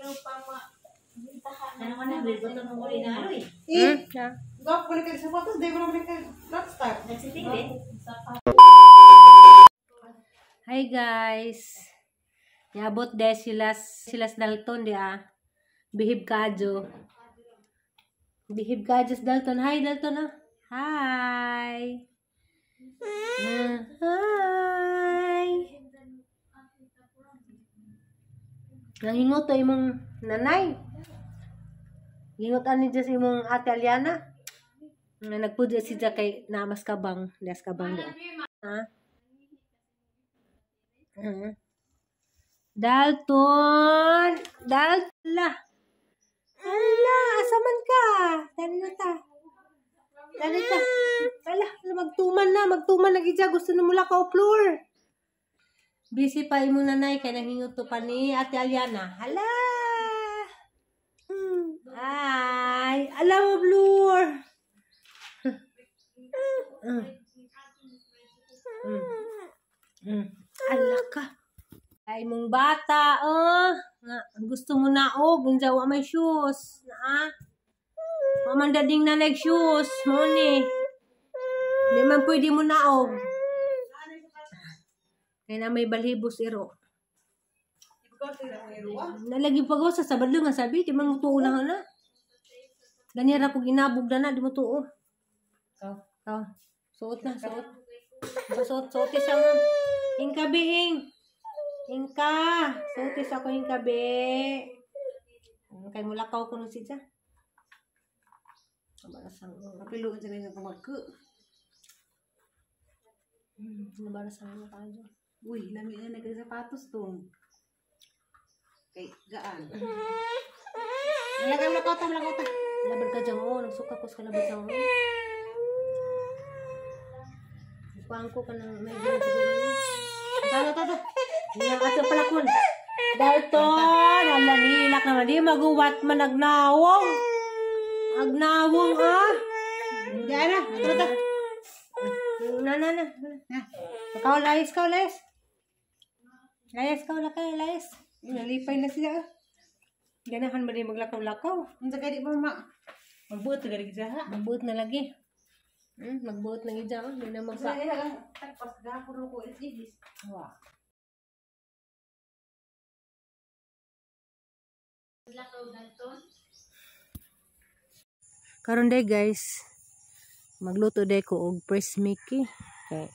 Hi guys. Niabot de silas Dalton di ah. Bihib kadyo. Bihib kadyo Dalton. Hi Dalton ah. Hi. Hi. Nangingot to imong nanay. Gingot ani dyan sa imong ate Aliana. Nga nagpudya si Jack kay namas kabang, das kabang di. Ha? Dalton! Dalton! Ala, asa man ka? Dali na ta. Dali ta. Ala, magtuman na gidya. Gusto na mula ka o floor. Busy pa imong nanay kay nanghingot to pa ni Ate Aliana. Hala! Ay, ala mo floor. Ala ka. Ay mong bata, oh. Nga, gusto mo na, oh. Gunja, wa may shoes. Na, wa man dading na like shoes. Mo ni. Di man pwede mo na, oh. Kaya na may balhibos, iro. Nalagi pag sa sabadlo nga sabi, di man mo tuo na na. Ganyan ra ko ginabog na na, di mo tuo. Ikaw. Suot na, suot. Suot, suot siya nga. Ingka, bihing. Ingka. Suotis ako ingka, be. Kay mulakaw ko nung siya. Nabarasang. Kapilo ka sa kumagko. Nabarasang mo tayo. Uy, lami na nagkasapatos tong. Kay gaan. Malakaw, malakaw ta, malakaw ta. Labad ka dyan, oh. Nagsuka ko sa kalabad dyan, oh. Kuhaan ko ka ng may gano'n siguro niya. Tata, tata. Nga ato pala kun. Dalton, ala nilak naman. Di maguwat man agnawong. Agnawong, ah. Hindi na, ato ta. Na, na, na. Ikaw, layas, ikaw, layas. Layas, ikaw, lakay, layas. Nalipay na siya. Ganahan ba di maglakaw-lakaw? Unsa kay di ba ma? Magbuot ka gani siya ha. Magbuot na lagi. Magbuot na gid siya. Hindi na magpa. Tagpas gapon ko SDGs. Wa. Karon day guys, magluto day ko og press Mickey. Kay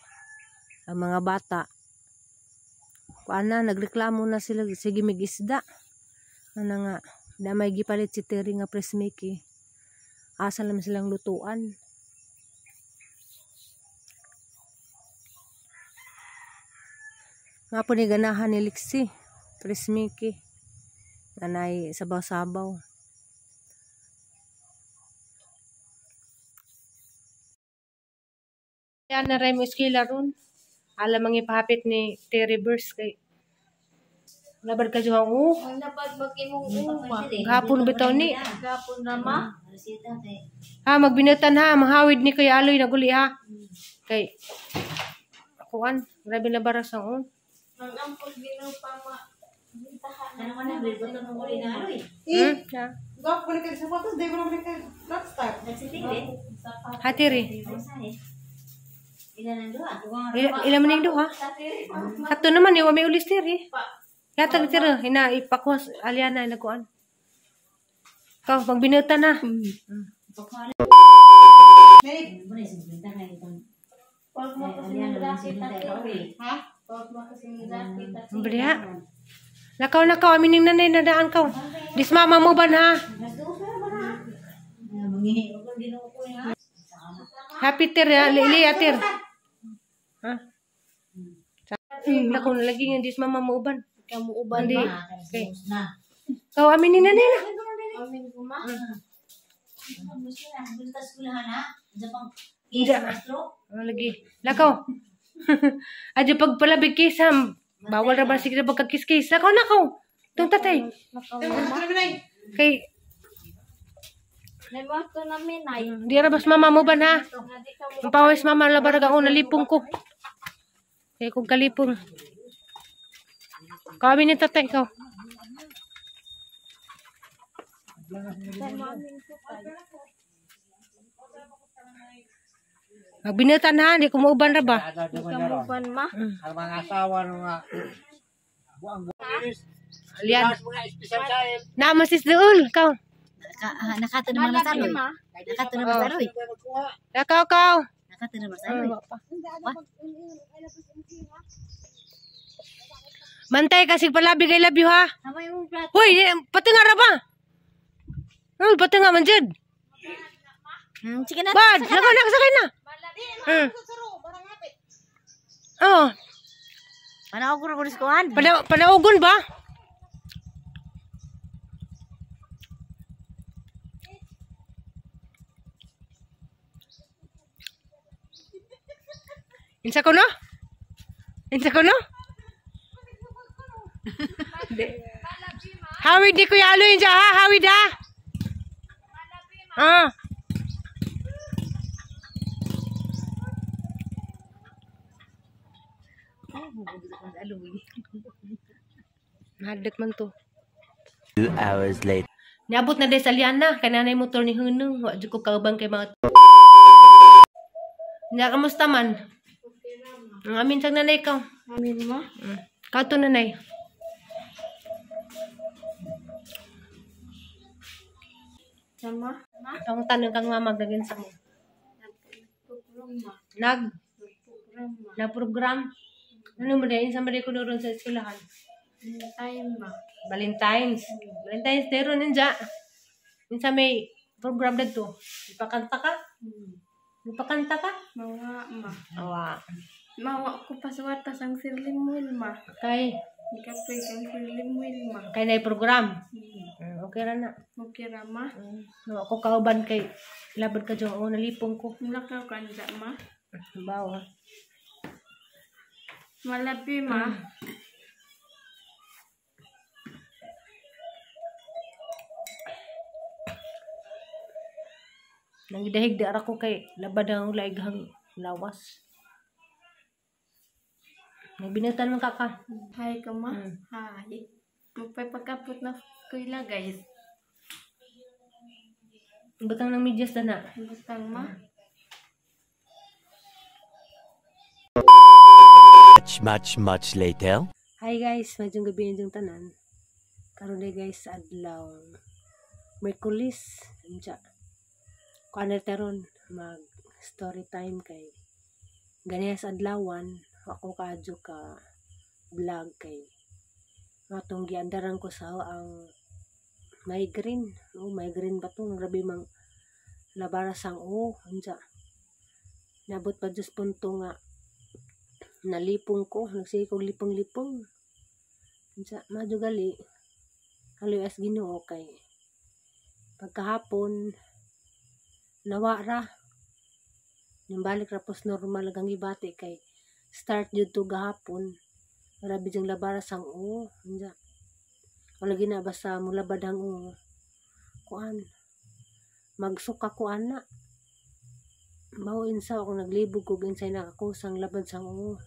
ang mga bata kuan na nagreklamo na sila sige mig isda. Ana nga da may gipalit si Terry nga press Mickey. Asa naman silang lutuan. Nga po ni ganahan ni Lixie, press Mickey. Nanay sabaw-sabaw. Yan na rin mo eskwela ron. Alam ang ipahapit ni Terry Burst kay labad ka dyan, oh. Ang labad mag-imong uma. Gapon bitaw ni. Gapon rama. Ha, magbinatan ha. Manghawid ni Kuya Aloy naguli ha. Kay, kuan, grabe na baras ang oh. Ang ampol ginaw pa ma. Gapon ka sapatos, di ba naman ka rockstar. Ha, Terry. Ilan man yung duha? Kato naman, iwa may ulis, Terry. Yatag, Terry. Hina, ipakuha, Aliana, nagkuan. Ikaw, magbinutan na. Bali ha? Lakaw, lakaw. Aminin nanay, nadaan ka. Dis mama mo ba na? Happy Ter, ha? Lili, Ter. Ha? Lakaw na lagi nga, dis mama mo uban. Ikaw mo uban ba? Okay. Ikaw, aminin nanay na. Amin ko ma. Hindi. Lagi. Lakaw. Adyo pagpalabig kisa, bawal ra ba sige pagkakiskis. Lakaw, lakaw. Itong tatay. Kay di ra bas mama mo ba na? Ang pawis mama labar ka nalipong ko. Kay kung kalipong. Kami ni tatay ko. Magbinutan ha, di ko mauban ra ba? Kamuban ma. Ang mga asawa ng mga buang buang. Alian. Mga special child. Na masis dool, kaw. Nakato naman sa aloy. Nakato naman sa aloy. Kaw kaw. Nakato naman sa aloy. Bantay kasi palabi kay love you ha. Tama yung plato. Hoy, patinga ra ba? Uy, patinga man jud. Sige na. Bad, nako nakasakay na. Oh, Panawag ko rin kuan. panaugon ba? Insa ko no? Insa ko no? Hawid ni Kuya Aloy insa ha, hawid ha. Ah. Mahadlok man to. 2 hours later. Niabot na day sa Liana, kay nanay motor ni Hunong, wa jud ko kaubang kay mga. Nya kamusta man? Ang amin sang nanay ka. Amin ma. Kato nanay. Sama. Ang tanong kang mama gagin sa mo. Nag na program. Ano mo day sa mo ko ron sa eskwelahan? Time ma. Valentine's. Valentine's Day ron ninja. Insa may program dadto. Ipakanta ka? Ipakanta ka? Mawa ma. Awa. Mawa ko pasuwata sang sirlimuil ma. Kay Ikapoy kang sirlimuil ma. kay nay program. Okay ra na. Okay ra ma. No, ako kauban kay labad ka dyan. Oh, nalipong ko. Mulakaw kanja ma. Bawa. Malabi ma. Nangidahig di ara ko kay labad ang laighang lawas. Nagbinatan man ka. Hi ka ma. Hi. Magpapakapot na kuila guys. Butang ng medyas na na. Butang ma. Much, much, much later. Hi guys, madyong gabi na tanan. Karon day guys, adlaw Merkulis. Unsa? Kuan na taron mag story time kay ganiya sa adlawan ako kaadyo ka vlog kay atong giandaran ko sa ang migraine. Oh, migraine ba to? Grabe mang labaras ang o. Unsa? Nabot pa Diyos punto nga nalipong ko, nagsige kog lipong-lipong. Unsa, madyo gali. Haloy as Ginoo kay pagkahapon nawa ra. Nimbalik ra pos normal ang gibati kay start jud to gahapon. Grabe jung labaras ang o. Unsa? Wala gina basta mulabad ang o. Kuan. Magsuka ko ana. Mao insa ako naglibog og insay nakakusang labad sang o.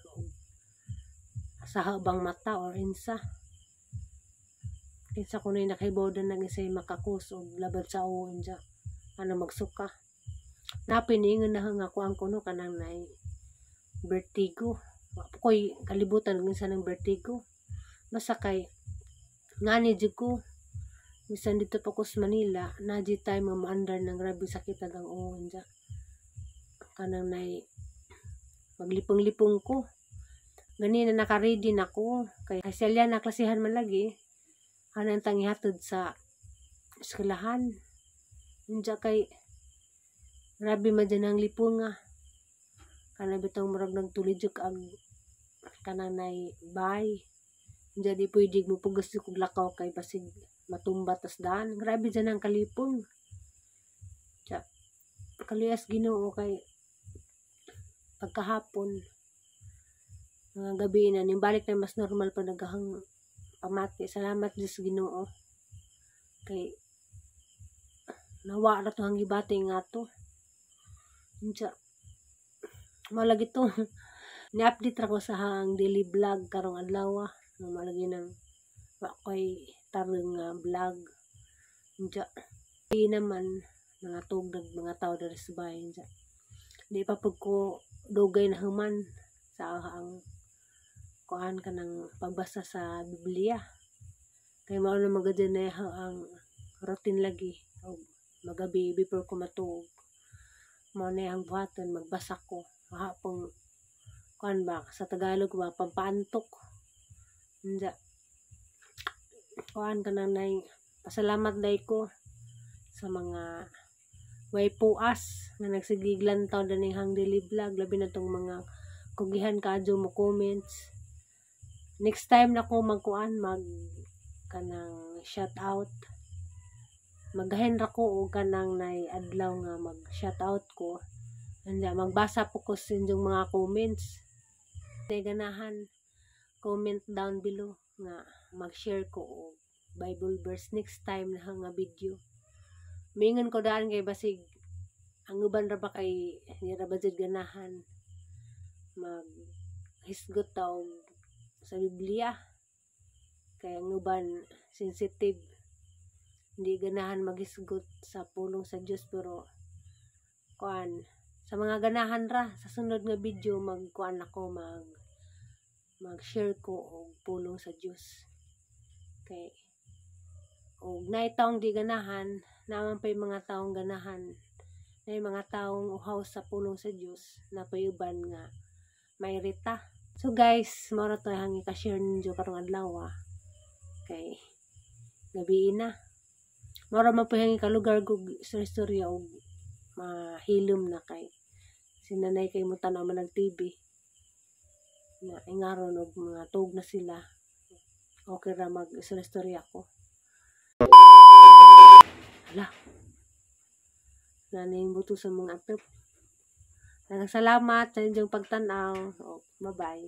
Sa habang mata or insa. Kinsa ko na nakahibaw na nag insay makakus og labad sa o insa. Ano magsuka. Napiniingon na nga kuan ko no kanang nay vertigo. Wa po ko'y kalibutan og insa ng vertigo. Basta kay ngani jud ko bisan dito pa ko sa Manila, na di time nga maandar ng grabe sakit agang o insa. Kanang nay maglipong-lipong ko. Gani na naka-ready na ko. Kay silya na klasihan man lagi. Hanan tang ihatod sa eskwelahan. Unja kay grabe man dyan ang lipong nga. Kana bitong murag nagtulidyok ang kanang nay bay. Unja di pwede mo pugos kog lakaw kay basig matumba tas daan. Grabe dyan ang kalipong. Tsa, kaluyas Ginoo kay pagkahapon mga gabi na nimbalik na mas normal pa nagahang pamati. Salamat Diyos Ginoo kay nawa ra to ang gibati nga to. Unsa malagi to. Ni-update ra ko sa hang daily vlog karong adlaw. Malagi nang wa koy tarong nga vlog. Diya. Di naman mga tugdag mga tao diri sa bahay diya. Di pa pud ko dugay na human sa ang kuan kanang pagbasa sa Biblia. Kay mao na magud na ang routine lagi og magabi before ko matuog. Mao na ang buhaton, magbasa ko. Hapong kuan ba sa Tagalog ba, pampaantok. Diya. Kuan kanang nay pasalamat day ko sa mga way puas nga nagsigig lantaw daning hang daily vlog, labi na tong mga kugihan kaadyo mo comments. Next time na ko magkuan, mag kanang shout out, magahin ra ko og kanang nay adlaw nga mag shout out ko. Anya magbasa po ko sa inyong mga comments. Kay ganahan, comment down below nga mag-share ko og Bible verse next time na nga video. Mingon ko daan kay basig ang uban ra ba kay hindi ra ba jud ganahan mag hisgot ta og sa Biblia. Kay ang uban sensitive, hindi ganahan maghisgot sa pulong sa Dios, pero kuan, sa mga ganahan ra, sa sunod nga video magkuan ako, mag-share ko og pulong sa Dios. Kay og naay taong di ganahan, naman pa'y mga taong ganahan, naay mga taong uhaw sa pulong sa Dios, na pa'y uban nga mairita. So guys, mao ra to ang ika-share ninyo karong adlaw. Kay gabi na. Mao ra man po ang ikalugar og istorya og mahilom na kay si nanay kay mo tan-aw man og TV na ingaron og mga tuog na sila. Okay ra mag istorya ko. Hala. Naning buto sa mga atop. Daghang salamat sa inyong pagtan-aw. Oh, bye-bye.